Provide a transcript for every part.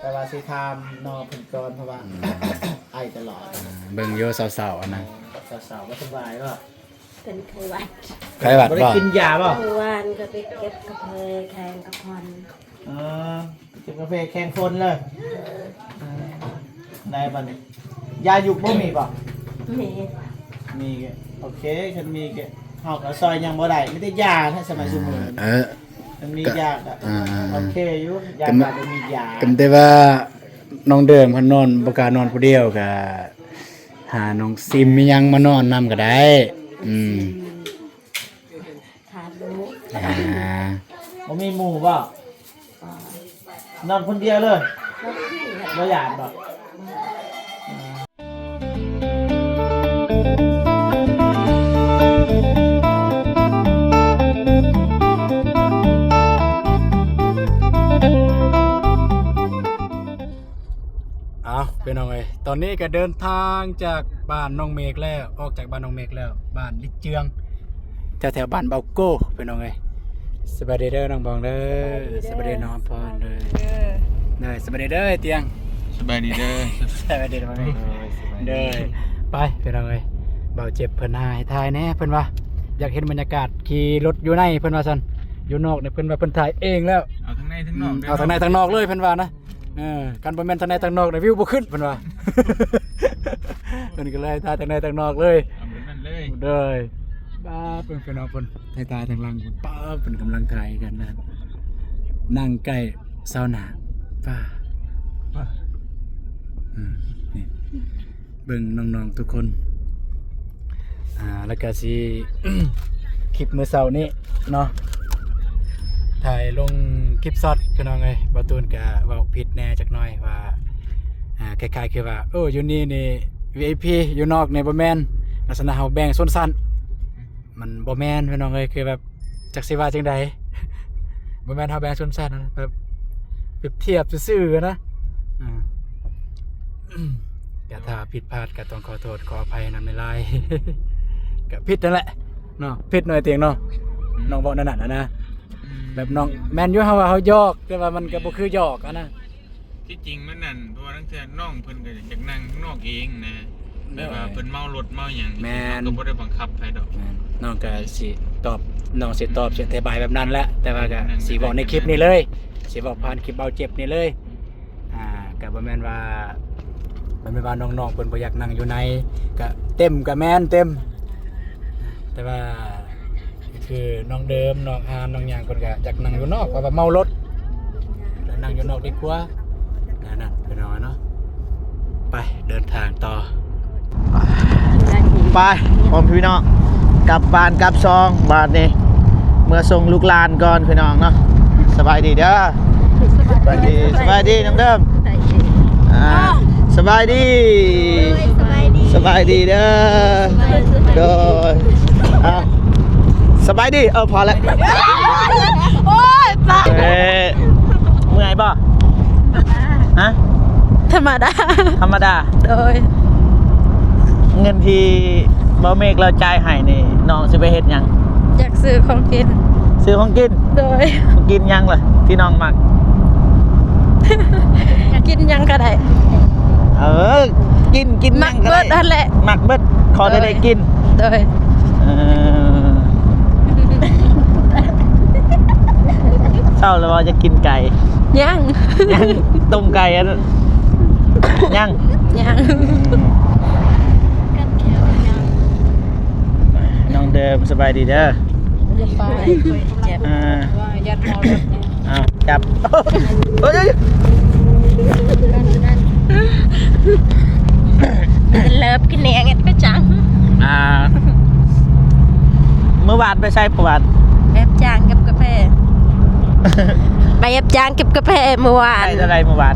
ແຕ່ວ່າຊິຖາມນ້ອງເພິ່ນກ່ອນ ເພາະວ່າ ອືມ ໄອຕະຫຼອດ ເບິ່ງຢູ່ເຊົາໆ ອັນນັ້ນ ເຊົາໆ ບໍ່ສະບາຍບໍ່? ເປັນໄຂ້ຫວັດ ໄຂ້ຫວັດບໍ່? ບໍ່ໄດ້ກິນຢາບໍ່? ເມື່ອວານກໍໄປເກັບກາເຟແຂ່ງກັບພອນ ອໍ ເກັບກາເຟແຂ່ງຝົນເລີຍ ໄດ້ບັດນີ້ ຢາຢຸກບໍ່ມີບໍ່? ມີ ມີ ໂອເຄ ຄັນມີກໍ ເຮົາກໍຊ່ອຍຫຍັງບໍ່ໄດ້ ມີແຕ່ຢາແທ້ສະໄໝຊຸມື້ ເອີ ມັນມີຢາກໍ ອ່າໆໆ ໂອເຄຢູ່ ຢາກໍບໍ່ມີຢາ ກໍມີແຕ່ວ່ານ້ອງເດີມຄັນນອນ ບໍ່ກ້ານອນຜູ້ດຽວ ກໍຫານ້ອງຊິມອີ່ຫຍັງມານອນນຳກໍໄດ້ ອືມ ຂາດລູກ ອ່າ ບໍ່ມີໝູ່ບໍ່? ນອນຄົນດຽວເລີຍ ບໍ່ຢາກບໍ່? ເອົາ ພີ່ນ້ອງເອີຍ ຕອນນີ້ກໍເດີນທາງຈາກບ້ານນ້ອງເມກແລ້ວ ອອກຈາກບ້ານນ້ອງເມກແລ້ວ ບ້ານລິເຈືອງ ແຖວໆ ບ້ານເບົາໂກ້ ພີ່ນ້ອງເອີຍ. ສະບາຍດີເດີນ້ອງບອງເດີ ສະບາຍດີເດີ ສະບາຍດີນ້ອງອຳພອນເດີ ເດີ ສະບາຍດີເດີຕຽງ ສະບາຍດີເດີ ສະບາຍດີເດີ ເດີ ສະບາຍດີ ໄປ ພີ່ນ້ອງເອີຍ ບ່າວເຈັບເພິ່ນຫາໃຫ້ຖ່າຍແດ່ ເພິ່ນວ່າຢາກເຫັນບັນຍາກາດຂີ່ລົດຢູ່ໃນ ເພິ່ນວ່າຊັ້ນ ຢູ່ນອກນີ້ ເພິ່ນວ່າເພິ່ນຖ່າຍເອງແລ້ວ ເອົາທັງໃນທັງນອກ ອືມ ເລີຍ ເອົາທັງໃນທັງນອກເລີຍ ເພິ່ນວ່ານະ. ເອີ ຄັນບໍ່ແມ່ນທາງໃນທາງນອກນີ້ ວິວບໍ່ຂຶ້ນເພິ່ນວ່າ ເພິ່ນກໍເລີຍຖ່າຍທາງໃນທາງນອກເລີຍ ເອົາແບບນັ້ນເລີຍ ໂດຍ ປ້າ ເພິ່ນ ເພິ່ນເອົາເພິ່ນຖ່າຍໆ ທາງຫຼັງເພິ່ນ ປ້າ ເພິ່ນກຳລັງຖ່າຍກັນນະ ນັ່ງໃກ້ຊາວນາ ປ້າ ປ້າ ອືມ ນີ້ ເບິ່ງນ້ອງໆ ທຸກຄົນ ອ່າ ແລ້ວກະຊິ ຄລິບມື້ເຊົ້ານີ້ເນາະ ຖ່າຍລົງຄລິບຊັອດ ພີ່ນ້ອງເອີຍ ບ່າວຕູນກະເວົ້າຜິດແດ່ຈັກໜ້ອຍວ່າ ອ່າ ຄ້າຍໆ ຄືວ່າ ໂອ້ ຢູ່ນີ້ນີ້ ວີໄອພີ ຢູ່ນອກນີ້ບໍ່ແມ່ນ ລັກສະນະເຮົາແບ່ງຊົນຊັ້ນ ມັນບໍ່ແມ່ນ ພີ່ນ້ອງເອີຍ ຄືແບບ ຈັກຊິວ່າຈັ່ງໃດ ບໍ່ແມ່ນເຮົາແບ່ງຊົນຊັ້ນນະ ແບບປຽບທຽບຊື່ໆນະ ອ່າ ກະຖ້າຜິດພາດກະຕ້ອງຂໍໂທດຂໍອະໄພນຳຫຼາຍໆ ກະຜິດຫັ້ນແຫຼະເນາະ ຜິດໜ້ອຍຕຽງເນາະ ອືມ ນ້ອງເວົ້າແນວນັ້ນນະ ອືມ ແບບນ້ອງ ແມ່ນຢູ່ເຮົາວ່າເຮົາຢອກ ແຕ່ວ່າມັນກະບໍ່ຄືຢອກຫັ້ນນະ. ທີ່ຈິງມັນນັ້ນ ເພາະວ່າລາງເທື່ອນ້ອງເພິ່ນກໍຢາກນັ່ງນອກເອງນະ ແບບວ່າເພິ່ນເມົາລົດເມົາຫຍັງ ແມ່ນ ເຮົາກໍບໍ່ໄດ້ບັງຄັບໃຜດອກ ແມ່ນ ນ້ອງກໍຊິຕອບ ນ້ອງຊິຕອບ ຊິອະທິບາຍແບບນັ້ນແຫຼະ ແຕ່ວ່າກໍຊິເວົ້າໃນຄລິບນີ້ເລີຍ ຊິເວົ້າຜ່ານຄລິບເບົາເຈັບນີ້ເລີຍ ອ່າ ກໍບໍ່ແມ່ນວ່າ ບໍ່ແມ່ນວ່ານ້ອງໆເພິ່ນບໍ່ຢາກນັ່ງຢູ່ໃນ ກໍເຕັມ ກໍແມ່ນເຕັມ ແຕ່ວ່າ ຄືນ້ອງເດີມ ນ້ອງອານ ນ້ອງຫຍັງ ເພິ່ນກໍຢາກນັ່ງຢູ່ນອກ ເພາະວ່າເມົາລົດ ແລ້ວນັ່ງຢູ່ນອກດີກວ່າ ແນວນັ້ນ ພີ່ນ້ອງເນາະ ໄປ ເດີນທາງຕໍ່ ໄປ ພໍ່ແມ່ພີ່ນ້ອງ ກັບບ້ານກັບຊ່ອງ ບາດນີ້ ເມືອສົ່ງລູກຫຼານກ່ອນ ພີ່ນ້ອງເນາະ ສະບາຍດີເດີ ສະບາຍດີ ສະບາຍດີ ສະບາຍດີນ້ອງເດີມ ອ່າ ສະບາຍດີ ໂດຍ ສະບາຍດີ ສະບາຍດີເດີ ສະບາຍດີ ໂດຍ ເອົາ ສະບາຍດີ ເອີ ພໍແລ້ວ ໂອ້ຍ ຕາຍ ເອີ ເມື່ອຍບໍ່? ຮະ? ທຳມະດາ ທຳມະດາ ໂດຍ ເງິນທີ່ບ່າວເມກລາວຈ່າຍໃຫ້ນີ້ ນ້ອງຊິໄປເຮັດຫຍັງ? ຢາກຊື້ຂອງກິນ ຊື້ຂອງກິນ ໂດຍ ກິນຫຍັງລະທີ່ນ້ອງມັກ? ກິນຫຍັງກໍໄດ້ ເອີ ກິນ ກິນຫຍັງກໍໄດ້ ມັກເບິດຫັ້ນແຫຼະ ມັກເບິດ ຂໍແຕ່ໄດ້ກິນ ໂດຍ ເອີ ເຊົ້າແລ້ວບໍ່? ຢາກກິນໄກ່ ຍັງ ຍັງ ຕົ້ມໄກ່ອັນນັ້ນ ຍັງ ຍັງ ອືມ ນ້ອງເດີມ ສະບາຍດີເດີ ສະບາຍດີ ເຈັບ ອ່າ ວ່າຢ້ານເມົາລົດນີ້ ອ້າວ ຈັບ ເອີຍ ເລີບກິນແນງເຮັດໄປຈັງ ອ່າ ມື້ວານໄປໃສ? ມື້ວານໄປຮັບຈ້າງເກັບກາແຟ ໄປຮັບຈ້າງເກັບກາແຟມື້ວານ ໄດ້ເທົ່າໃດມື້ວານ?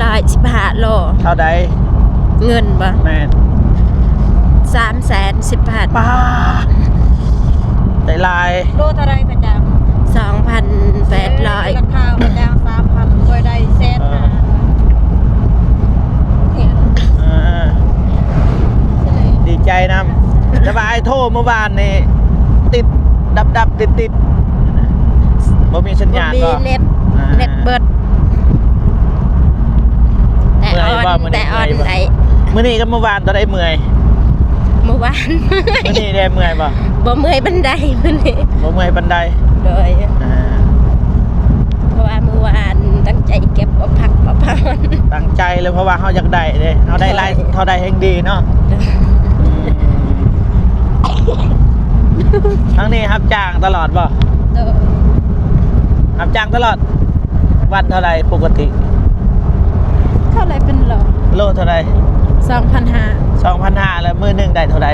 ຮ້ອຍສິບຫ້າໂລ ເທົ່າໃດ? ເງິນບໍ່? ແມ່ນ ສາມແສນສິບພັນ ປ້າ ໄດ້ຫຼາຍ ໂລເທົ່າໃດຂະຈັງ? ສອງພັນແປດຮ້ອຍ ລາຄາຂະຈັງສາມພັນ ຂ້ອຍໄດ້ແສນຫ້າ ເອີ ດີໃຈນຳ ແຕ່ວ່າອ້າຍໂທມື້ວານນີ້ ຕິດດັບໆຕິດໆ ບໍ່ມີສັນຍານ ບໍ່ມີເນັດ ອ່າ ເນັດເບິດ ແຕ່ອ່ອນໄດ້. ມື້ນີ້ກັບມື້ວານໂຕໃດເມື່ອຍ? ມື້ວານ. ມື້ນີ້ໄດ້ເມື່ອຍບໍ່? ບໍ່ເມື່ອຍປານໃດມື້ນີ້. ບໍ່ເມື່ອຍປານໃດ. ໂດຍ. ອ່າ ເພາະວ່າມື້ວານຕັ້ງໃຈເກັບເອົາພັກ ພັກຜ່ອນ. ຕັ້ງໃຈເລີຍ ເພາະວ່າເຮົາຢາກໄດ້ເດ້. ເຮົາໄດ້ຫຼາຍ ໂດຍ ເທົ່າໃດແຮ່ງດີເນາະ. ໂດຍ. ອືມ ທາງນີ້ຮັບຈ້າງຕະຫຼອດບໍ່? ໂດຍ. ຮັບຈ້າງຕະຫຼອດ. ວັນເທົ່າໃດປົກກະຕິ? ເທົ່າໃດເປັນໂລ? ໂລເທົ່າໃດ? ສອງພັນຫ້າ. ສອງພັນຫ້າ ແລ້ວມື້ໜຶ່ງໄດ້ເທົ່າໃດ?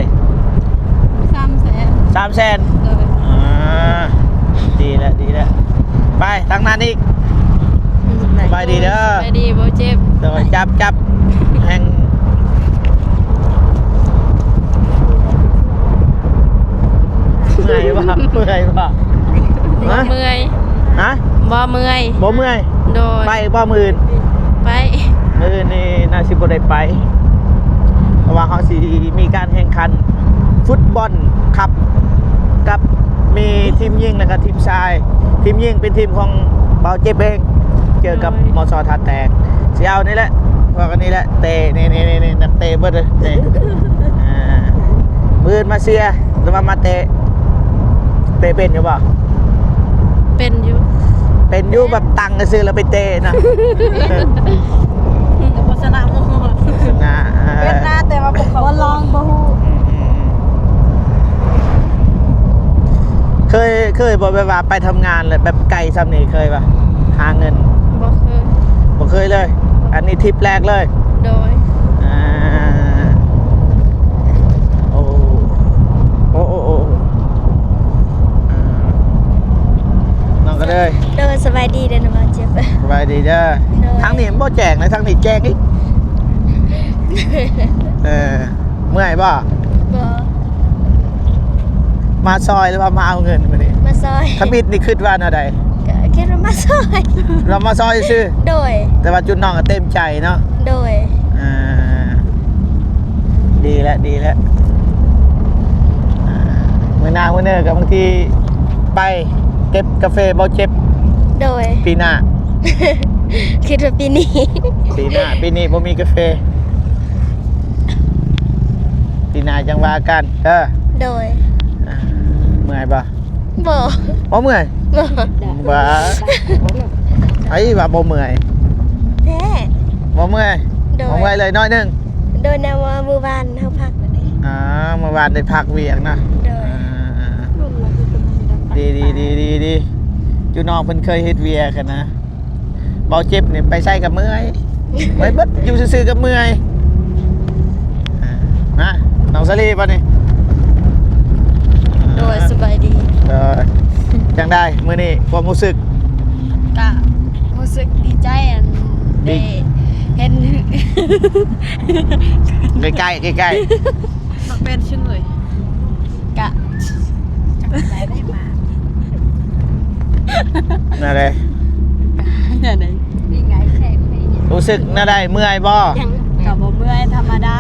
ສາມແສນ. ສາມແສນ. ໂດຍ. ອ່າ ດີແລ້ວ ດີແລ້ວ. ໄປທາງນັ້ນອີກ. ອືມ ສະບາຍດີເດີ. ສະບາຍດີ ບໍ່ເຈັບ. ໂດຍ. ຈັບ ຈັບ ແຮງ ເມື່ອຍບໍ່? ເມື່ອຍບໍ່? ບໍ່ເມື່ອຍ. ຮະ? ບໍ່ເມື່ອຍ. ບໍ່ເມື່ອຍ? ໂດຍ. ໄປບໍ່ມື້ອື່ນ? ໄປ. ມື້ອື່ນນີ້ໜ້າຊິບໍ່ໄດ້ໄປ ເພາະວ່າເຮົາຊິມີການແຂ່ງຂັນຟຸດບອນຄັບ ກັບມີທີມຍິງ ແລ້ວກໍທີມຊາຍ. ທີມຍິງເປັນທີມຂອງບ່າວເຈັບເອງ ເຈີກັບ ໂດຍ ມສ ທ່າແຕງ. ຊິເອົານີ້ແຫຼະ ພວກອັນນີ້ແຫຼະ ເຕະ ນີ້ໆໆ ນັກເຕະເບິດເລີຍ ເຕະ. ອ່າ ມື້ອື່ນມາເຊຍ ຫຼືວ່າມາເຕະ? ເຕະເປັນຢູ່ບໍ່? ເປັນຢູ່. ເປັນຢູ່ ແບບຕັ້ງຊື່ແລ້ວໄປເຕະນະ. ແຕ່ບໍ່ຊະນະໝູ່. ຊະນະ ເອີ ເປັນນະ ແຕ່ວ່າບໍ່ ບໍ່ລອງ ບໍ່ຮູ້. ອືມໆໆ ເຄີຍ ເຄີຍບໍ່ ແບບວ່າໄປທຳງານແລ້ວແບບໄກສ່ຳນີ້ ເຄີຍບໍ່? ຫາເງິນ ບໍ່ເຄີຍ. ບໍ່ເຄີຍເລີຍ. ອັນນີ້ທຣິບແລກເລີຍ. ໂດຍ. ອ່າ ໂອ້ ໂອ້ ໂອ້ ໂອ້ ອ່າ ນ້ອງກະເລີຍ. ໂດຍ. ສະບາຍດີເດີນ້ອງເຈັບ. ສະບາຍດີເດີ. ໂດຍ. ທາງນີ້ມັນບໍ່ແຈ້ງນະ ທາງນີ້ແຈ້ງອີກ. ເອີ ເມື່ອຍບໍ່? ບໍ່. ມາຊ່ອຍ ຫຼືວ່າມາເອົາເງິນມື້ນີ້? ມາຊ່ອຍ. ທຳອິດນີ້ຄິດວ່າແນວໃດ? ກໍຄິດວ່າມາຊ່ອຍ. ວ່າມາຊ່ອຍຊື່? ໂດຍ. ແຕ່ວ່າຈຸດນ້ອງກໍເຕັມໃຈເນາະ? ໂດຍ. ອ່າ ດີແລ້ວ ດີແລ້ວ. ອ່າ ມື້ໜ້າມື້ເໜີກໍບາງທີໄປເກັບກາເຟບໍ່ເຈັບ. ໂດຍ. ປີໜ້າ ຄິດວ່າປີນີ້. ປີໜ້າ ປີນີ້ບໍ່ມີກາເຟ. ປີໜ້າຈັ່ງວ່າກັນເດີ. ໂດຍ. ອ່າ ເມື່ອຍບໍ່? ບໍ່. ບໍ່ເມື່ອຍ? ບໍ່. ບ້າ ໃຜວ່າບໍ່ເມື່ອຍ? ແທ້. ບໍ່ເມື່ອຍ? ໂດຍ. ບໍ່ເມື່ອຍເລີຍໜ້ອຍໜຶ່ງ. ໂດຍ ແນວວ່າມື້ວານເຮົາພັກແລ້ວເດ້. ອ່າ ມື້ວານໄດ້ພັກວຽກນະ. ໂດຍ. ອ່າ ດີໆໆໆ ຈຸນ້ອງເພິ່ນເຄີຍເຮັດວຽກຫັ້ນນະ. ເບົາເຈັບນີ້ໄປໃສກໍເມື່ອຍ ເມື່ອຍເບິດ ຢູ່ຊື່ໆກໍເມື່ອຍ. ອ່າ ມາ ນ້ອງສາລີບັດນີ້. ໂດຍ ສະບາຍດີ. ເອີ ຈັ່ງໃດມື້ນີ້ຄວາມຮູ້ສຶກ? ກະຮູ້ສຶກດີໃຈ ອັນ ດີ ໄດ້ເຫັນ ໃກ້ໆ ໃກ້ໆ ມັກເປັນຊື່ເລີຍ. ກະ ແນວໃດ? ແນວໃດ? ຮູ້ສຶກແນວໃດ? ເມື່ອຍບໍ່? ກະບໍ່ເມື່ອຍ ທຳມະດາ.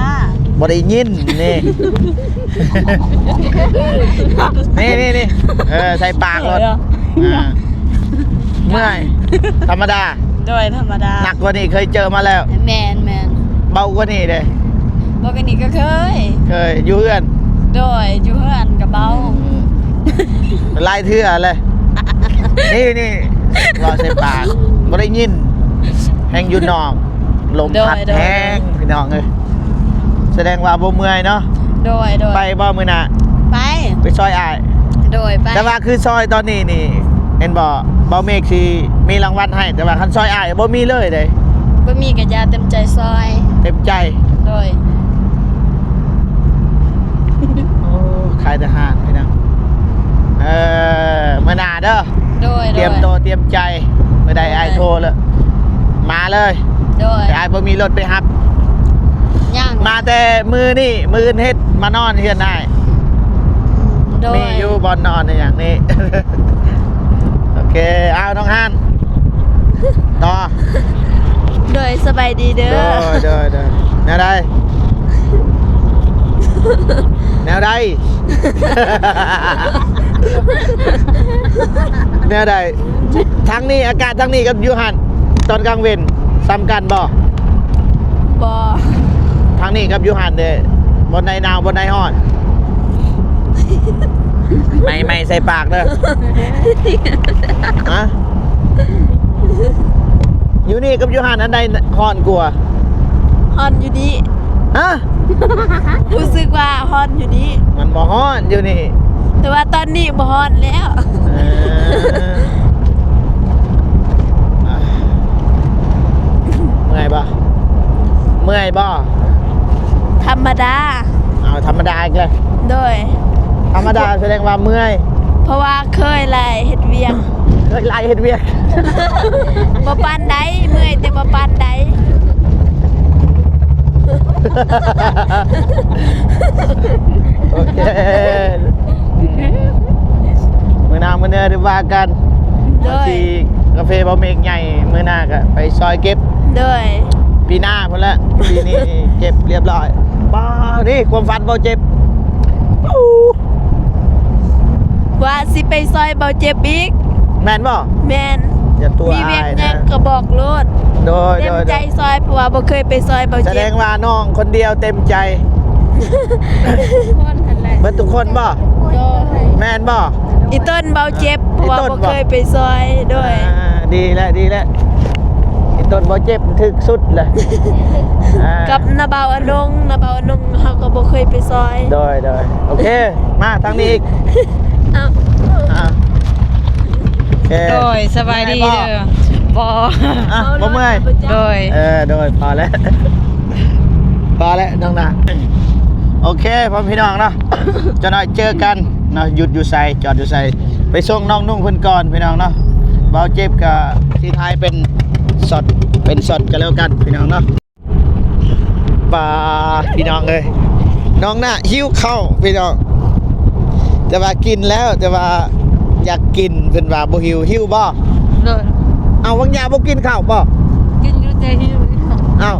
ບໍ່ໄດ້ຍິນນີ້ ນີ້ໆໆ ເອີ ໃສ່ປາກໂລດ. ເອີ ອ່າ ເມື່ອຍ ທຳມະດາ. ໂດຍ ທຳມະດາ. ໜັກກວ່ານີ້ເຄີຍເຈີມາແລ້ວ? ແມ່ນໆ. ເບົາກວ່ານີ້ເດ້? ເບົາກວ່ານີ້ກໍເຄີຍ. ເຄີຍ ຢູ່ເຮືອນ? ໂດຍ ຢູ່ເຮືອນກໍເບົາ. ອືມ ຫຼາຍເທື່ອແລ້ວ ນີ້ໆ ເວົ້າໃສ່ປາກ ບໍ່ໄດ້ຍິນ ແຮ່ງຢູ່ນອກ ລົມພັດ ໂດຍ ແຮງ ພີ່ນ້ອງເອີຍ. ສະແດງວ່າບໍ່ເມື່ອຍເນາະ. ໂດຍໆ. ໄປບໍ່ມື້ໜ້າ? ໄປ ໄປຊ່ອຍອ້າຍ. ໂດຍ ໄປ. ແຕ່ວ່າຄືຊ່ອຍຕອນນີ້ນີ້ ເຫັນບໍ່ ເບົາເມກຊິມີລາງວັນໃຫ້ ແຕ່ວ່າຄັນຊ່ອຍອ້າຍບໍ່ມີເລີຍເດ້. ບໍ່ມີກໍຢ່າ ເຕັມໃຈຊ່ອຍ. ເຕັມໃຈ. ໂດຍ. ໂອ້ ຂາຍແຕ່ຮ້ານພີ່ນ້ອງ. ເອີ ມື້ໜ້າເດີ. ໂດຍໆ. ຕຽມໂຕຕຽມໃຈ ມື້ໃດອ້າຍໂທເລີຍ ມາເລີຍ. ໂດຍ. ແຕ່ອ້າຍບໍ່ມີລົດໄປຮັບ. ຍັງ. ມາແຕ່ມື້ນີ້ ມື້ອື່ນເຮັດ ມານອນເຮືອນອ້າຍ. ໂດຍ. ມີຢູ່ບ່ອນນອນອີ່ຫຍັງນີ້. ໂອເຄ ອ້າວ ນ້ອງຮານ ຕໍ່. ໂດຍ ສະບາຍດີເດີ. ໂດຍ ໂດຍ ໂດຍ. ແນວໃດ? ແນວໃດ? ແນວໃດ? ທາງນີ້ ອາກາດທາງນີ້ກັບຢູ່ຫັ້ນ ຕອນກາງເວັນ ສ່ຳກັນບໍ່? ບໍ່. ທາງນີ້ກັບຢູ່ຫັ້ນເດ້ ບ່ອນໃດໜາວ ບ່ອນໃດຮ້ອນ? ໄໝ້ ໄໝ້ໃສ່ປາກເດີ. ຮະ? ຢູ່ນີ້ກັບຢູ່ຫັ້ນ ອັນໃດຮ້ອນກວ່າ? ຮ້ອນຢູ່ນີ້. ຮະ? ຮູ້ສຶກວ່າຮ້ອນຢູ່ນີ້. ມັນບໍ່ຮ້ອນຢູ່ນີ້. ແຕ່ວ່າຕອນນີ້ບໍ່ຮ້ອນແລ້ວ. ເອີ ເມື່ອຍບໍ່? ເມື່ອຍບໍ່? ທຳມະດາ. ເອົາ ທຳມະດາອີກແລ້ວ. ໂດຍ. ທຳມະດາສະແດງວ່າເມື່ອຍ. ເພາະວ່າເຄີຍຫຼາຍເຮັດວຽກ. ເຄີຍຫຼາຍເຮັດວຽກ. ບໍ່ປານໃດ ເມື່ອຍແຕ່ບໍ່ປານໃດ. ໂອເຄ ມື້ໜ້າມື້ເໜືອໄດ້ວ່າກັນ. ໂດຍ. ທີ່ກາເຟບ່າວເມກໃຫຍ່ ມື້ໜ້າກໍໄປຊ່ອຍເກັບ. ໂດຍ. ປີໜ້າພຸ້ນແຫຼະ ປີນີ້ເກັບລຽບຮ້ອຍ. ປ້າ ນີ້ຄວາມຝັນບ່າວເຈັບ ວ່າຊິໄປຊ່ອຍບ່າວເຈັບອີກ. ແມ່ນບໍ່? ແມ່ນ. ຢ່າຕົວະ ມີວຽກຫຍັງກໍບອກໂລດ. ໂດຍ ເຕັມໃຈຊ່ອຍ ເພາະວ່າບໍ່ເຄີຍໄປຊ່ອຍບ່າວເຈັບ. ສະແດງວ່ານ້ອງຄົນດຽວເຕັມໃຈ. ເບິດທຸກຄົນບໍ່? ໂດຍ. ແມ່ນບໍ່? ອີຕົ້ນບ່າວເຈັບ ເພາະວ່າບໍ່ເຄີຍໄປຊ່ອຍ. ໂດຍ. ອ່າ ດີແລ້ວ ດີແລ້ວ. ອີຕົ້ນບ່າວເຈັບຖືກສຸດແຫຼະ. ອ່າ ກັບນ້າບ່າວອານົງ ນ້າບ່າວອານົງເຮົາກໍບໍ່ເຄີຍໄປຊ່ອຍ. ໂດຍ ໂດຍ. ໂອເຄ ມາທາງນີ້ອີກ. ເອົາ ອ່າ ໂອເຄ. ໂດຍ ສະບາຍດີເດີ. ບໍ່ ບໍ່ເມື່ອຍ. ໂດຍ. ເອີ ໂດຍ ພໍແລ້ວ ພໍແລ້ວນ້ອງນາ. ໂອເຄ ພໍ່ແມ່ພີ່ນ້ອງເນາະ ຈັກໜ້ອຍເຈີກັນເນາະ. ຢຸດຢູ່ໃສ ຈອດຢູ່ໃສ ໄປສົ່ງນ້ອງນຸ່ງເພິ່ນກ່ອນພີ່ນ້ອງເນາະ. ບ່າວເຈັບກໍຊິຖ່າຍເປັນຊັອດ ເປັນຊັອດກໍແລ້ວກັນພີ່ນ້ອງເນາະ. ປາ ພີ່ນ້ອງເອີຍ ນ້ອງນາຫິວເຂົ້າພີ່ນ້ອງ. ແຕ່ວ່າກິນແລ້ວ ແຕ່ວ່າຢາກກິນ ເພິ່ນວ່າບໍ່ຫິວ. ຫິວບໍ່? ໂດຍ. ເອົາ ຫວ່າງຢາບໍ່ກິນເຂົ້າບໍ່? ກິນຢູ່ແຕ່ຫິວ. ເອົາ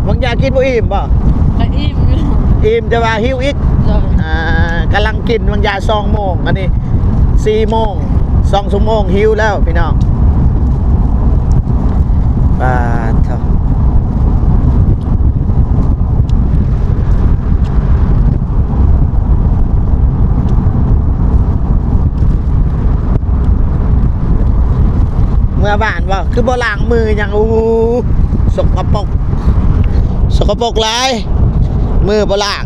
ຫວ່າງຢາກິນບໍ່ອີ່ມບໍ່? ກໍອີ່ມຢູ່. ອີ່ມ ແຕ່ວ່າຫິວອີກ. ໂດຍ. ອ່າ ກຳລັງກິນຫວ່າງຢາສອງໂມງ ອັນນີ້ສີ່ໂມງ ສອງຊົ່ວໂມງຫິວແລ້ວພີ່ນ້ອງ. ປາດເຖາະ ເມືອບ້ານບໍ່? ຄືບໍ່ລ້າງມືຫຍັງ? ໂອ້ ສົກກະປົກ ສົກກະປົກຫຼາຍ ມືບໍ່ລ້າງ.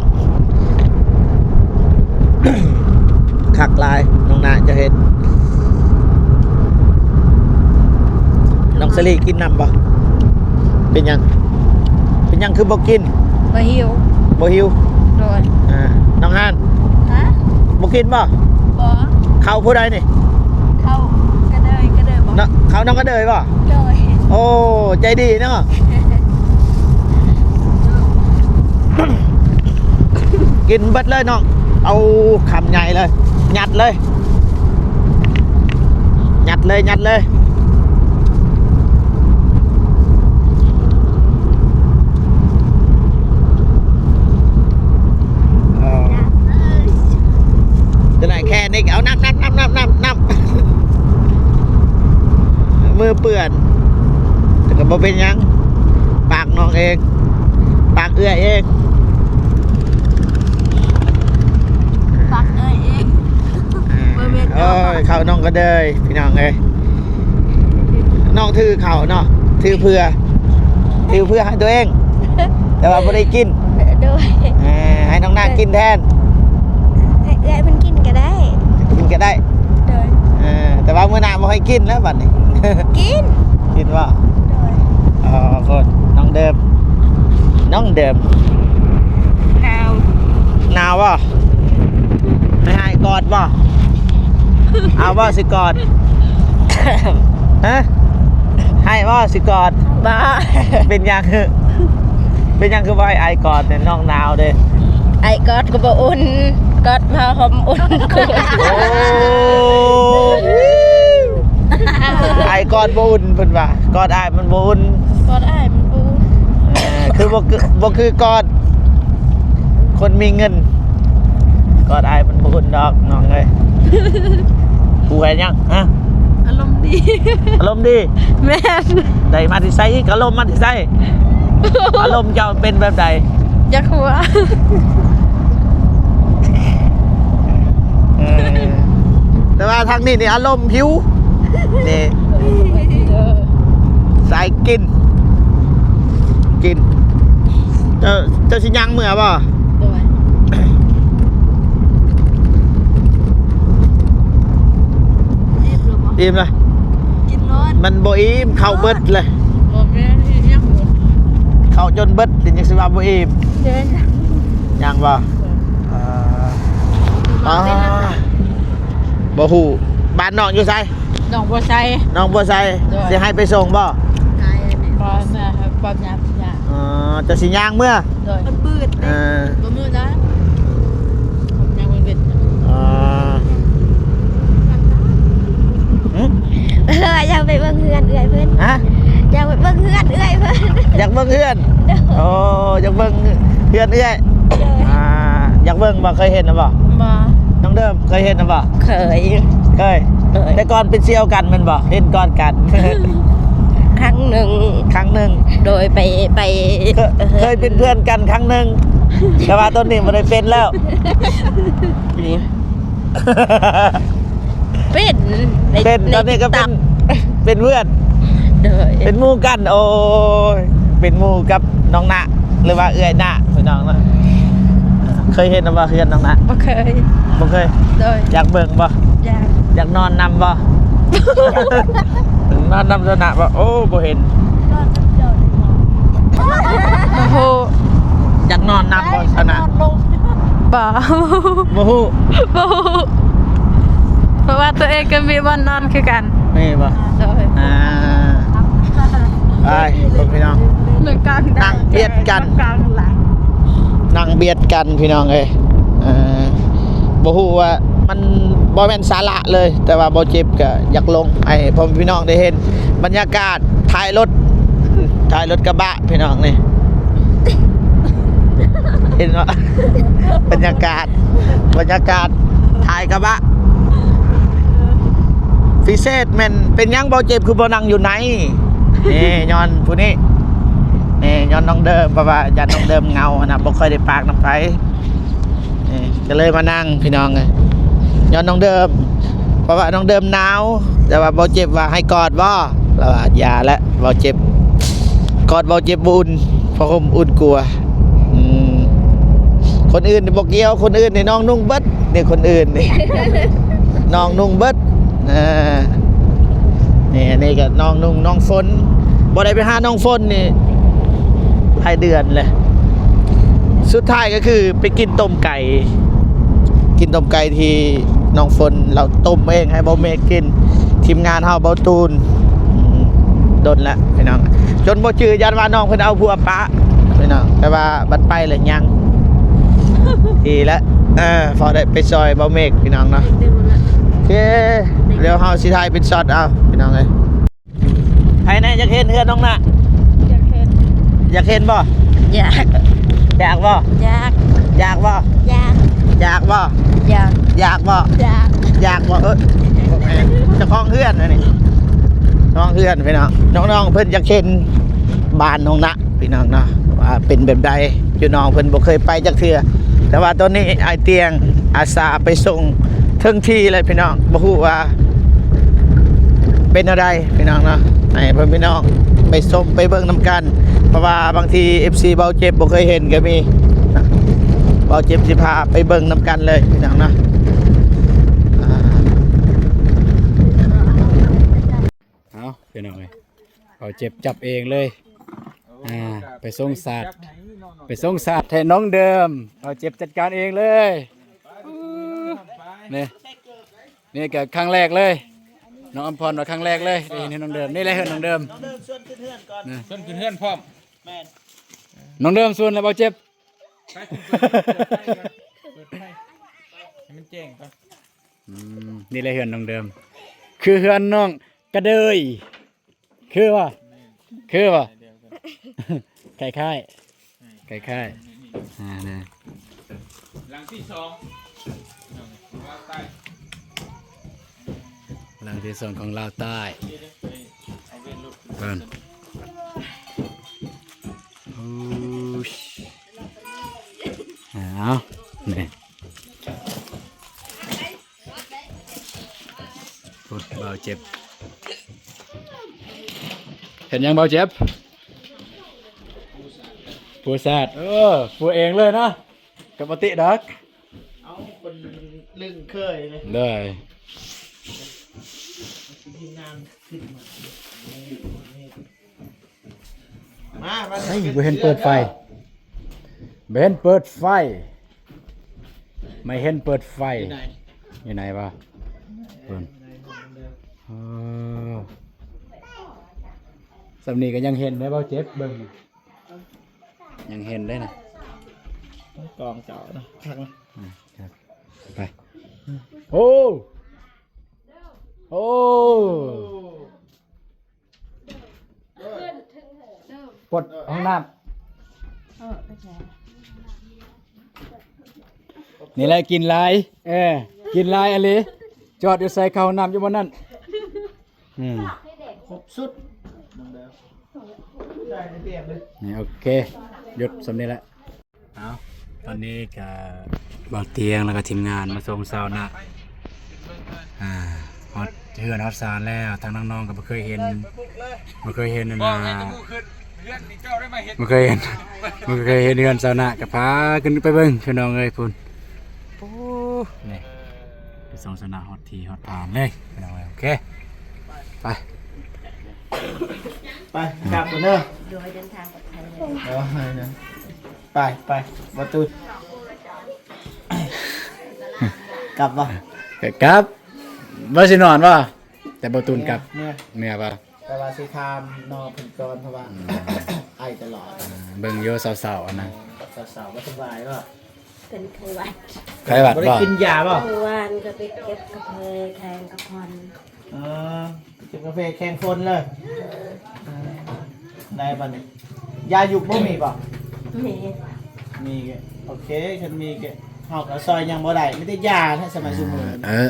ຄັກຫຼາຍ ນ້ອງນາຈະເຮັດ. ນ້ອງສາລີກິນນຳບໍ່? ເປັນຫຍັງ? ເປັນຫຍັງຄືບໍ່ກິນ? ບໍ່ຫິວ. ບໍ່ຫິວ? ໂດຍ. ອ່າ ນ້ອງຮານ? ຮະ? ບໍ່ກິນບໍ່? ບໍ່. ເຂົ້າຜູ້ໃດນີ້? ເຂົ້າກະເດີຍ ກະເດີຍບໍ່? ເນາະ ເຂົ້ານ້ອງກະເດີຍບໍ່? ໂດຍ. ໂອ້ ໃຈດີເນາະ. ກິນເບິດເລີຍນ້ອງ. ເອົາ ຄຳໃຫຍ່ເລີຍ ຍັດເລີຍ ຍັດເລີຍ ຍັດເລີຍ. ເອີ ຈະໄດ້ແຄ່ນີ້ ເອົາ ນັບ ນັບ ນັບ ນັບ ນັບ ນັບ. ມືເປື້ອນ ແຕ່ກໍບໍ່ເປັນຫຍັງ ປາກນ້ອງເອງ ປາກເອື້ອຍເອງ ປາກເອື້ອຍເອງ. ອ່າ ບໍ່ແມ່ນ ໂອ້ຍ ເຂົ້ານ້ອງກະເດີຍ ພີ່ນ້ອງເອີຍ. ນ້ອງຖືເຂົ້າເນາະ ຖືເພື່ອ ຖືເພື່ອໃຫ້ຕົວເອງ ແຕ່ວ່າບໍ່ໄດ້ກິນ. ໂດຍ. ເອີ ໃຫ້ນ້ອງນາກິນແທນ ໃຫ້ເອື້ອຍເພິ່ນກິນກໍໄດ້ ກິນກໍໄດ້. ໂດຍ. ເອີ ແຕ່ວ່າມື້ໜ້າບໍ່ໃຫ້ກິນແລ້ວບັດນີ້. ກິນ ກິນບໍ່? ໂດຍ. ອໍ ຄົນ ນ້ອງເດີມ ນ້ອງເດີມ. ໜາວ ໜາວບໍ່? ໃຫ້ອ້າຍກອດບໍ່? ເອົາບໍ່ ຊິກອດ? ຮະ? ໃຫ້ບໍ່ ຊິກອດ? ບໍ່. ເປັນຫຍັງ? ເປັນຫຍັງຄືບໍ່ໃຫ້ອ້າຍກອດເດ້? ນ້ອງໜາວເດ້. ອ້າຍກອດກໍບໍ່ອຸ່ນ ກອດຜ້າຫົ່ມອຸ່ນກວ່າ. ໂອ້ ອ້າຍກອດບໍ່ອຸ່ນເພິ່ນວ່າ ກອດອ້າຍມັນບໍ່ອຸ່ນ ກອດອ້າຍມັນບໍ່ອຸ່ນ. ເອີ ຄືບໍ່ ບໍ່ຄືກອດຄົນມີເງິນ ກອດອ້າຍມັນບໍ່ອຸ່ນດອກນ້ອງເອີຍ. ຜູ້ເຮັດຫຍັງ? ຮະ? ອາລົມດີ ອາລົມດີ. ແມ່ນ. ໄດ້ມາແຕ່ໃສອີກ? ອາລົມມາແຕ່ໃສ? ອາລົມເຈົ້າເປັນແບບໃດ? ຢາກຫົວ. ເອີ ແຕ່ວ່າທາງນີ້ນີ້ອາລົມຫິວ ນີ້ ສາຍກິນ ກິນ. ເຈົ້າ ເຈົ້າຊິຍ່າງເມືອບໍ່? ໂດຍ. ອີ່ມແລ້ວບໍ່? ອີ່ມລະ ກິນໂລດ. ມັນບໍ່ອີ່ມ ເຂົ້າເບິດເລີຍ. ບໍ່ແມ່ນອີ່ຫຍັງ ເຂົ້າຈົນເບິດ ຍັງຊິວ່າບໍ່ອີ່ມ. ເດີນ ຍັງບໍ່? ເອີ ເອີ ບໍ່ຮູ້. ບ້ານນ້ອງຢູ່ໃສ? ໜອງບົວໄຊ. ໜອງບົວໄຊ. ໂດຍ. ຊິໃຫ້ໄປສົ່ງບໍ່? ບໍ່ນະ ປ້ອມຍາມ. ອໍ ເຈົ້າຊິຍ່າງເມືອ? ໂດຍ. ມັນມືດເດ້. ເອີ ບໍ່ມືດນະ ຍັງບໍ່ເປັນ. ອໍ ຫຶ? ເອີ ຢາກໄປເບິ່ງເຮືອນເອື້ອຍເພິ່ນ. ຮະ? ຢາກໄປເບິ່ງເຮືອນເອື້ອຍເພິ່ນ. ຢາກເບິ່ງເຮືອນ? ໂດຍ. ໂອ້ ຢາກເບິ່ງເຮືອນເອື້ອຍ. ໂດຍ. ອ່າ ຢາກເບິ່ງບໍ່? ເຄີຍເຫັນແລ້ວບໍ່? ບໍ່. ນ້ອງເດີມເຄີຍເຫັນແລ້ວບໍ່? ເຄີຍ. ເຄີຍ? ໂດຍ. ແຕ່ກ່ອນເປັນສ່ຽວກັນແມ່ນບໍ່? ເຫັນກ່ອນກັນ ຄັ້ງໜຶ່ງ. ຄັ້ງໜຶ່ງ. ໂດຍ. ໄປ ໄປ ເຄີຍ ເອີ ເຄີຍເປັນເພື່ອນກັນຄັ້ງໜຶ່ງ ແຕ່ວ່າຕອນນີ້ບໍ່ໄດ້ເປັນແລ້ວ. ເປັນ ເປັນ ຕອນນີ້ກໍເປັນ ເປັນເພື່ອນ. ໂດຍ. ເປັນໝູ່ກັນ. ໂອ້ຍ ເປັນໝູ່ກັບນ້ອງນະ ຫຼືວ່າເອື້ອຍນະ ພີ່ນ້ອງເນາະ. ເຄີຍເຫັນບໍ່ເຮືອນນ້ອງນະ? ບໍ່ເຄີຍ. ບໍ່ເຄີຍ? ໂດຍ. ຢາກເບິ່ງບໍ່? ຢາກ. ຢາກນອນນຳບໍ່? ນອນນຳຊະນະບໍ່? ໂອ້ ບໍ່ເຫັນ. ນອນນຳເຈົ້ານີ້ບໍ່? ບໍ່ຮູ້. ຢາກນອນນຳບໍ່ຊະນະ? ບໍ່. ບໍ່ຮູ້. ບໍ່ຮູ້ ເພາະວ່າຕົວເອງກໍມີບ່ອນນອນຄືກັນ. ແມ່ນບໍ່? ໂດຍ. ອ່າ ໄປ ພີ່ນ້ອງ ນັ່ງບຽດກັນ ນັ່ງບຽດກັນ ພີ່ນ້ອງເອີຍ. ເອີ ບໍ່ຮູ້ວ່າ ມັນບໍ່ແມ່ນສາລະເລີຍ ແຕ່ວ່າບໍ່ເຈັບກໍຢາກລົງໃຫ້ພໍ່ແມ່ພີ່ນ້ອງໄດ້ເຫັນບັນຍາກາດທ້າຍລົດ ທ້າຍລົດກະບະ ພີ່ນ້ອງນີ້ ເຫັນບໍ່? ບັນຍາກາດ ບັນຍາກາດທ້າຍກະບະ. ພິເສດແມ່ນເປັນຫຍັງບໍ່ເຈັບຄືບໍ່ນັ່ງຢູ່ໃນ? ນີ້ຍ້ອນຜູ້ນີ້ ນີ້ຍ້ອນນ້ອງເດີມ ເພາະວ່າຢ້ານນ້ອງເດີມເຫງົາຫັ້ນນະ ບໍ່ຄ່ອຍໄດ້ປາກນຳໃຜ. ເອີ ກໍເລີຍມານັ່ງ ພີ່ນ້ອງເອີຍ ຍ້ອນນ້ອງເດີມ ເພາະວ່ານ້ອງເດີມໜາວ ແຕ່ວ່າເບົາເຈັບວ່າໃຫ້ກອດບໍ່ ລາວວ່າຢ່າແຫຼະ ເບົາເຈັບ ກອດເບົາເຈັບບໍ່ອຸ່ນ ຜ້າຫົ່ມອຸ່ນກວ່າ. ອືມ ຄົນອື່ນນີ້ບໍ່ກ່ຽວ ຄົນອື່ນນີ້ນ້ອງນຸ່ງເບິດ ນີ້ຄົນອື່ນນີ້ ນ້ອງນຸ່ງເບິດ. ເອີ ນີ້ ອັນນີ້ກໍນ້ອງນຸ່ງ ນ້ອງຝົນ ບໍ່ໄດ້ໄປຫານ້ອງຝົນນີ້ຫຼາຍເດືອນແລ້ວ. ສຸດທ້າຍກໍຄືໄປກິນຕົ້ມໄກ່ ກິນຕົ້ມໄກ່ທີ່ນ້ອງຝົນລາວຕົ້ມເອງໃຫ້ເບົາເມກກິນ ທີມງານເຮົາ ເບົາຕູນ. ອືມ ດົນແລ້ວພີ່ນ້ອງ ຈົນບໍ່ຈື່ ຢ້ານວ່ານ້ອງເພິ່ນເອົາຜົວປະ ພີ່ນ້ອງ ແຕ່ວ່າບັດໄປແລ້ວຍັງ ດີແລ້ວ. ເອີ ພໍໄດ້ໄປຊ່ອຍເບົາເມກ ພີ່ນ້ອງເນາະ. ໂອເຄ ດຽວເຮົາຊິຖ່າຍເປັນຊັອດເອົາ ພີ່ນ້ອງເອີຍ. ໃຜແນ່ຢາກເຫັນເຮືອນນ້ອງນະ? ຢາກເຫັນ. ຢາກເຫັນບໍ່? ຢາກ. ຢາກບໍ່? ຢາກ. ຢາກບໍ່? ຢາກ. ຢາກບໍ່? ຢາກ. ຢາກບໍ່? ຢາກ. ຢາກບໍ່? ເອີ ເຈົ້າຂອງເຮືອນອັນນີ້ ເຈົ້າຂອງເຮືອນ ພີ່ນ້ອງ. ນ້ອງໆເພິ່ນຢາກເຫັນບ້ານນ້ອງນະ ພີ່ນ້ອງເນາະ ວ່າເປັນແບບໃດ ຢູ່ນ້ອງເພິ່ນບໍ່ເຄີຍໄປຈັກເທື່ອ. ແຕ່ວ່າຕອນນີ້ອ້າຍຕຽງອາສາໄປສົ່ງເຖິງທີ່ເລີຍ ພີ່ນ້ອງ ບໍ່ຮູ້ວ່າເປັນແນວໃດ ພີ່ນ້ອງເນາະ ໃຫ້ເພື່ອນພີ່ນ້ອງໄປຊົມໄປເບິ່ງນຳກັນ. ເພາະວ່າບາງທີເອັຟຊີເບົາເຈັບບໍ່ເຄີຍເຫັນກໍມີ ເບົາເຈັບຊິພາໄປເບິ່ງນຳກັນເລີຍ ພີ່ນ້ອງເນາະ. ອ່າ ເອົາ ພີ່ນ້ອງເອີຍ ເບົາເຈັບຈັບເອງເລີຍ. ອ່າ ໄປສົ່ງສາດ ໄປສົ່ງສາດໃຫ້ນ້ອງເດີມ ເບົາເຈັບຈັດການເອງເລີຍ. ນີ້ ນີ້ກໍຄັ້ງແລກເລີຍ ນ້ອງອຳພອນວ່າຄັ້ງແລກເລີຍ ໄດ້ເຫັນເຮືອນນ້ອງເດີມ. ນີ້ແຫຼະເຮືອນນ້ອງເດີມ ນ້ອງເດີມຊວນຂຶ້ນເຮືອນກ່ອນ ນະ ຊວນຂຶ້ນເຮືອນພ້ອມ. ແມ່ນ ນ້ອງເດີມຊວນແລ້ວ ເບົາເຈັບ ໄປ ເປີດໄຟ ເປີດໄຟໃຫ້ມັນແຈ້ງກ່ອນ. ອືມ ນີ້ແຫຼະເຮືອນນ້ອງເດີມ ຄືເຮືອນນ້ອງກະເດີຍ ຄືບໍ່? ແມ່ນ ຄືບໍ່? ຄ້າຍໆ ຄ້າຍໆ ອ່າ ນີ້ ຫຼັງທີສອງ ຂອງລາວໃຕ້ ຫຼັງທີສອງຂອງລາວໃຕ້. ເບິ່ງ ເບິ່ງ ເບິ່ງ ເບິ່ງ ເບິ່ງ ເບິ່ງ ເບິ່ງ ເບິ່ງ ເບິ່ງ. ອ້າວ ນີ້ ໂອ້ຍ ບ່າວເຈັບ ເຮັດຫຍັງບ່າວເຈັບ? ປູສາດ ເອີ ປູເອງເລີຍເນາະ ກໍບໍ່ຕິດອກ ເອົາຄົນລຶ້ງເຄີຍເລີຍ ໄດ້ ທີມງານຂຶ້ນມາ ມາ ມາ ເຮີ້ຍ ບໍ່ເຫັນເປີດໄຟ ບໍ່ເຫັນເປີດໄຟ ໄມ່ເຫັນເປີດໄຟ ຢູ່ໃນ ຢູ່ໃນວະ? ເອີ ສ່ຳນີ້ກໍຍັງເຫັນໄດ້ບໍ່ ເຈັບເບິ່ງ ຍັງເຫັນໄດ້ນະ ກອງເຈົ້ານະ ຄັກນະ ອືມ ໄປ ໂອ້ ໂອ້ ປົດຫ້ອງນ້ຳ ນີ້ແຫຼະກິນຫຼາຍ ເອີ ກິນຫຼາຍອີ່ຫຼີ ຈອດຢູ່ໃສ ເຂົ້າຫ້ອງນ້ຳຢູ່ບ່ອນນັ້ນ ອືມ ຄົບຊຸດ ນີ້ໂອເຄ ຢຸດສ່ຳນີ້ແຫຼະ ເອົາ ຕອນນີ້ກະບ່າວຕຽງ ແລ້ວກະທີມງານມາສົ່ງຊາວນະ ອ່າ ຮອດເຮືອນຮອດຊານແລ້ວ ທາງນ້ອງໆກໍບໍ່ເຄີຍເຫັນ ບໍ່ເຄີຍເຫັນອັນນ່າ ບໍ່ເຄີຍເຫັນ ບໍ່ເຄີຍເຫັນເຮືອນຊາວນະ ກໍພາຂຶ້ນໄປເບິ່ງພີ່ນ້ອງເອີຍ ພຸ້ນ ໂອ້ ນີ້ ໄປສົ່ງຊາວນະຮອດທີ່ຮອດຖານເລີຍພີ່ນ້ອງເອີຍ ໂອເຄ ໄປ ໄປ ກັບກ່ອນເດີ ໂດຍ ເດີນທາງປອດໄພເດີ ໂດຍ ໄປ ໄປ ບໍ່ຕູນ ກັບບໍ່? ກັບ ວ່າຊິນອນບໍ່? ແຕ່ບໍ່ຕູນກັບ ເມືອ ເມືອບໍ່? ແຕ່ວ່າຊິຖາມນ້ອງເພິ່ນກ່ອນ ເພາະວ່າ ອືມ ໄອຕະຫຼອດ ອ່າ ເບິ່ງຢູ່ເຊົາໆ ອັນນັ້ນ ເຊົາໆ ບໍ່ສະບາຍບໍ່? ເປັນໄຂ້ຫວັດ ໄຂ້ຫວັດບໍ່? ບໍ່ໄດ້ກິນຢາບໍ່? ເມື່ອວານກໍໄປເກັບກາເຟແຂງກະພອນ ອໍ ເກັບກາເຟແຂງຝົນເລີຍ ໄດ້ບັດນີ້ ຢາຢຸກບໍ່ມີບໍ່? ມີ ມີກໍໂອເຄ ຄັນມີກໍເຮົາກໍຊ່ອຍຫຍັງບໍ່ໄດ້ ມີແຕ່ຢາແຫຼະສະໄໝຊຸມື້ ເອີ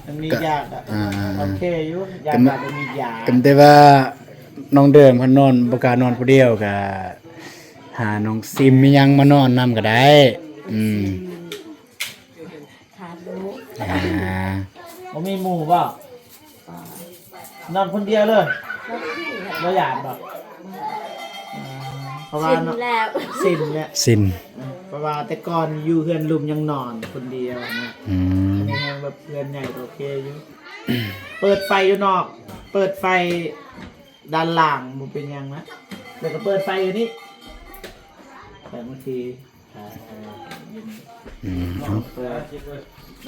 ມັນມີຢາກໍ ອ່າ ໂອເຄຢູ່ ຢາກໍບໍ່ມີຢາ ກໍມີແຕ່ວ່ານ້ອງເດີມຄັນນອນ ບໍ່ກ້ານອນຜູ້ດຽວກໍຫານ້ອງຊິມອີ່ຫຍັງມານອນນຳກໍໄດ້ ອືມ ຂາດໝູ່ ອ່າ ບໍ່ມີໝູ່ບໍ່? ນອນຄົນດຽວເລີຍ ນອນຄົນດຽວ ບໍ່ຢ້ານບໍ່? ອ່າ ເພາະວ່າ ຊິນແລ້ວ ຊິນແລ້ວ ຊິນ ເພາະວ່າແຕ່ກ່ອນຢູ່ເຮືອນລຸ່ມຍັງນອນຄົນດຽວນະ ອືມ ອັນນີ້ແຮງແບບເຮືອນໃຫຍ່ກໍໂອເຄຢູ່ ເປີດໄຟຢູ່ນອກ ເປີດໄຟດ້ານລ່າງບໍ່ເປັນຫຍັງນະ ແລ້ວກໍເປີດໄຟຢູ່ນີ້ ແຕ່ບາງທີ ອືມ ເອົາ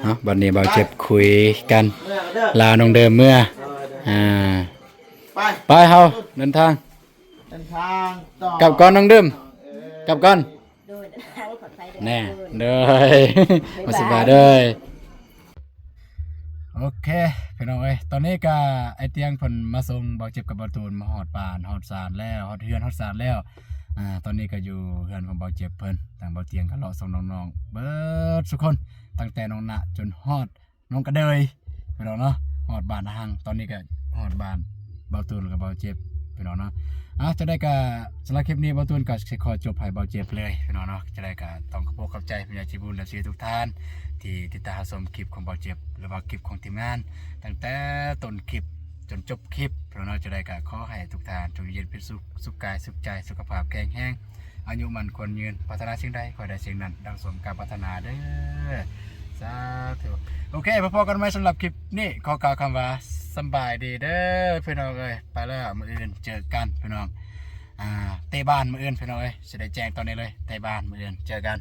ເອົາ ບັດນີ້ບ່າວເຈັບຄຸຍກັນ ລານ້ອງເດີມເມືອ ອ່າ ໄປ ໄປເຮົາເດີນທາງ ເດີນທາງຕໍ່ ກັບກ່ອນນ້ອງເດີມ ເອີ ກັບກ່ອນ ໂດຍ ເດີນທາງປອດໄພເດີ ແນ່ ໂດຍ ໂດຍ ສະບາຍເດີ. ໂອເຄພີ່ນ້ອງເອີຍ ຕອນນີ້ກະອ້າຍຕຽງເພິ່ນມາສົ່ງບ່າວເຈັບກັບບ່າວຕູນມາຮອດບ້ານຮອດຊານແລ້ວ ຮອດເຮືອນຮອດຊານແລ້ວ ອ່າ ຕອນນີ້ກະຢູ່ເຮືອນຂອງບ່າວເຈັບເພິ່ນ ທາງບ່າວຕຽງກະເລາະສົ່ງນ້ອງໆເບິດສຸຄົນ ຕັ້ງແຕ່ນ້ອງນະຈົນຮອດນ້ອງກະເດີຍພີ່ນ້ອງເນາະ ຮອດບ້ານນາຮັງ ຕອນນີ້ກະຮອດບ້ານບ່າວຕູນກັບບ່າວເຈັບພີ່ນ້ອງເນາະ ອ່າ ຈັ່ງໃດກະສຳລັບຄລິບນີ້ບ່າວຕູນກະຊິຂໍຈົບໃຫ້ບ່າວເຈັບເລີຍພີ່ນ້ອງເນາະ ຈັ່ງໃດກະຕ້ອງຂອບອົກຂອບໃຈຜູ້ໃຫຍ່ໃຈບຸນ ເອັຟຊີ ທຸກທ່ານ ທີ່ຕິດຕາມຮັບຊົມຄລິບຂອງບ່າວເຈັບ ຫຼືວ່າຄລິບຂອງທີມງານ ຕັ້ງແຕ່ຕົ້ນຄລິບຈົນຈົບຄລິບເນາະ ຈັ່ງໃດກໍຂໍໃຫ້ທຸກທ່ານຈົ່ງຢູ່ເຢັນເປັນສຸກ ສຸກກາຍສຸກໃຈ ສຸຂະພາບແຂງແຮງ ອາຍຸໝັ້ນຂວັນຍືນ ປາດຖະໜາສິ່ງໃດຂໍໃຫ້ໄດ້ສິ່ງນັ້ນ ດັ່ງສົມການປາດຖະໜາເດີ ສາທຸ. ໂອເຄ ພໍ້ກັນໃໝ່ ສຳລັບຄລິບນີ້ ຂໍກ່າວຄຳວ່າສຳບາຍດີເດີພີ່ນ້ອງເອີຍ ໄປແລ້ວ ມື້ອື່ນເຈີກັນພີ່ນ້ອງ ອ່າ ເຕະບານມື້ອື່ນພີ່ນ້ອງເອີຍ ຊິໄດ້ແຈ້ງຕອນນີ້ເລີຍ ເຕະບານມື້ອື່ນເຈີກັນ.